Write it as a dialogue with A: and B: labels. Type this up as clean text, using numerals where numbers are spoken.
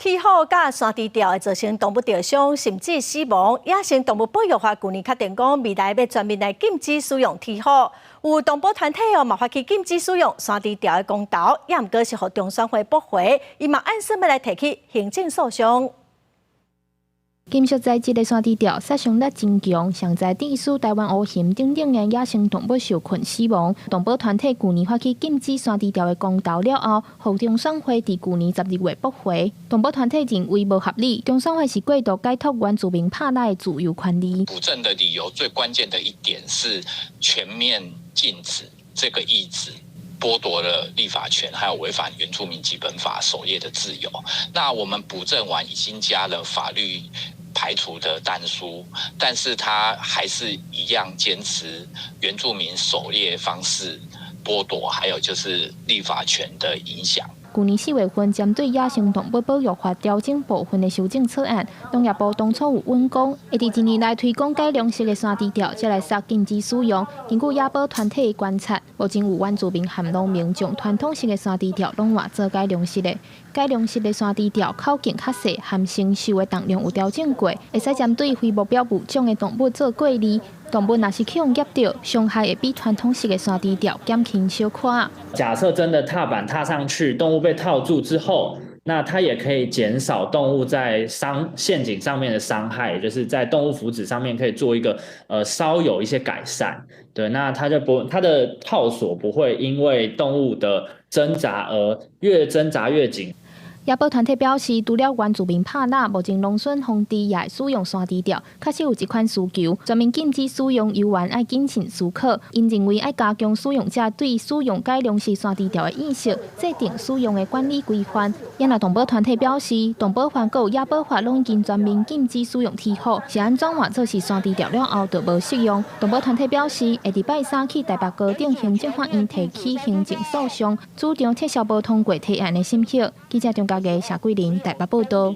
A: 鹈鶘佮山豬貂會造成動物著傷，甚至死亡。野生動物保育法舊年確定講，未來欲全面來禁止使用鹈鶘。有動保團體哦，嘛發起禁止使用山豬貂的公投，也毋過是予中選會駁回，伊嘛按算欲來提起行政訴訟。
B: 金屬材質的山豬貂殺傷力真強，上載致使台灣烏熊等等的野生動物受困死亡。動保團體舊年發起禁止山豬貂的公投了後，予中選會佇舊年12月駁回。動保團體認為無合理，中選會是過度解脫原住民拍獵的自由權利。
C: 補正的理由最關鍵的一點是全面禁止這個意志，剝奪了立法權，還有違反原住民基本法狩獵的自由。那我們補正完已經加了法律排除的但書，但是他還是一樣堅持原住民狩獵方式剝奪，還有就是立法權的影響。
B: 舊年4月份，針對野生動物保育法調整部分的修正草案，農業部當初有允講，會佇一年內推廣改良式的山豬貂，才來煞禁止使用。根據野保團體的觀察，目前有原住民和農民將傳統式的山豬貂攏換做改良式的。改良式的山豬貂口徑較細，含生鏽的重量有調整過，會使針對非目標物種的動物做過濾。動物若是去予夾著，傷害會比傳統式的山豬貂減輕小可。
D: 假設真的踏板踏上去，動物被套住之後，那它也可以減少動物在傷陷阱上面的傷害，就是在動物福祉上面可以做一個稍有一些改善。對，那它就不它的套索不會因為動物的掙扎而越掙扎越緊。
B: 野保團體表示，除了原住民拍獵，目前農村防治也會使用山豬貂，確實有這款需求。全面禁止使用，猶原愛謹慎思考。𪜶認為愛加強使用者對使用改良式山豬貂的意識，制定使用的管理規範。也若動保團體表示，動保法佮野保法攏已經全面禁止使用鹈鶘，是按怎換做是山豬貂了後就無適用。動保團體表示，會佇拜三去台北高等行政法院提起行政訴訟，主張撤銷無通過提案的審核。記者張家傑、謝桂林台北報道。